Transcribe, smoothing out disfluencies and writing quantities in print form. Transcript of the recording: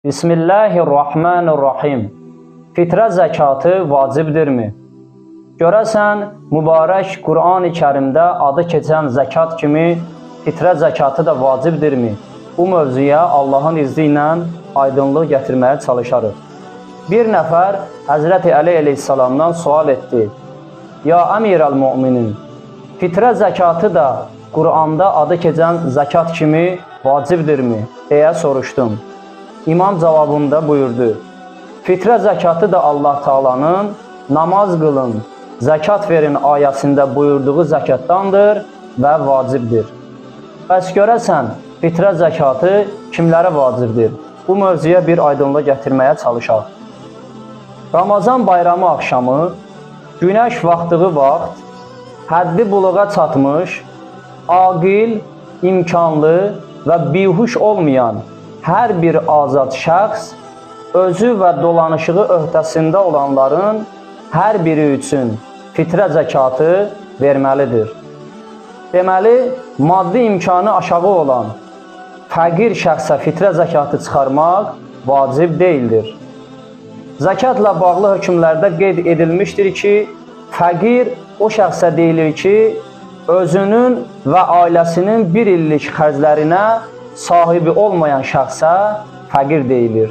Bismillahirrahmanirrahim. Fitrə zəkatı vacibdirmi? Görəsən, mübarək Qurani Kərimdə adı keçən zəkat kimi fitrə zəkatı da vacibdirmi? Bu mövzuya Allahın izni ilə aydınlıq gətirməyə çalışarıq. Bir nəfər Həzrəti Əli əleyhissalamdan sual etdi. Ya Əmirəl Müminin, fitrə zəkatı da Quranda adı keçən zəkat kimi vacibdirmi? Deyə soruşdum. İmam cavabında buyurdu. Fitrə zəkatı da Allah Taala'nın namaz qılın, zəkat verin ayəsində buyurduğu zəkatdandır və vacibdir. Bəs görəsən, fitrə zəkatı kimlərə vacibdir? Bu mövzuya bir aydınlıq gətirməyə çalışaq. Ramazan bayramı axşamı günəş vaxtığı vaxt həddi buluğa çatmış, aqil, imkanlı və bihuş olmayan hər bir azad şəxs özü və dolanışığı öhdəsində olanların hər biri üçün fitrə zəkatı verməlidir. Deməli, maddi imkanı aşağı olan fəqir şəxsə fitrə zəkatı çıxarmaq vacib deyildir. Zəkatla bağlı hökmlərdə qeyd edilmişdir ki, fəqir o şəxsə deyilir ki, özünün və ailəsinin bir illik xərclərinə sahibi olmayan şəxsə fəqir deyilir.